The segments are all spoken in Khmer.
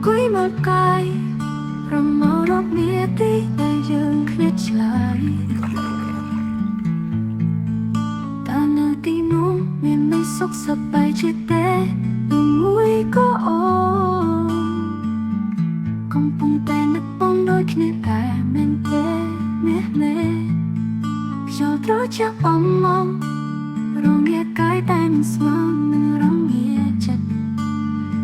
អង្គុយមើលកាយប្រមោរកនាទីដែលយើងឃ្លាតឆ្ងាយតើនៅទីនោះមានមិនសុខសប្បាយជាទេឬមួយក៏អូនកំពុងតែនឹកបងដូចគ្នាតែមែនទេមាសមេខ្យល់ត្រជាក់អំមងរងាកាយតែមិនស្មើនឹងរងាចិត្ត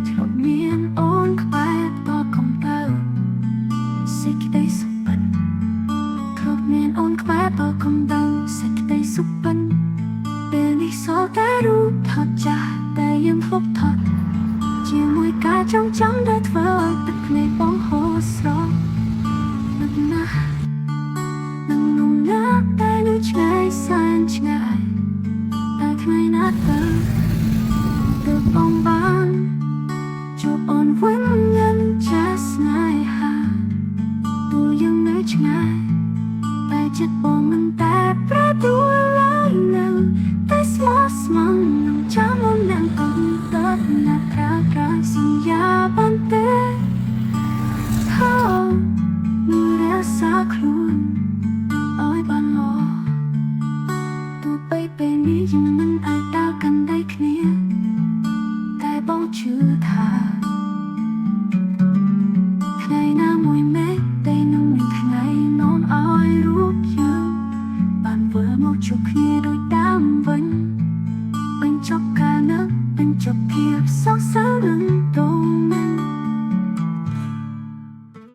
ធ្លាប់មានអូនក្បែរតកំដៅសេចក្តីសុបិនធ្លាប់មានអូនក្បែរតកំដៅសេចក្តីសុបិនពេលនេះសល់តែរូបថតចាស់តែយើងធ្លាប់ថតជាមួយការចងចាំដែលធ្វើឲ្យទឹកភ្នែកបងហូរស្រក់នឹកណាស់នឹងនំណាតែនៅឆ្ងាយសែនឆ្ងាយតែថ្ងៃណាទៅទើបបងបានជួបអូនវិញនឹងចាស់ស្នេហាទោះយើងនៅឆ្ងាយតែចិត្តបងមិនតែប្រែប្រួលឡើយនៅតែស្មោះស្ម័គ្រនឹងចាំអូននឹងកុំតណាត់ត្រាត្រាសន្យាបានទេថានឹងរក្សាខ្លួនឲ្យបានល្អទោះបីពេលនេះយើងមិនអាចដើរកាន់ដៃគ្នា តែបងជឿថា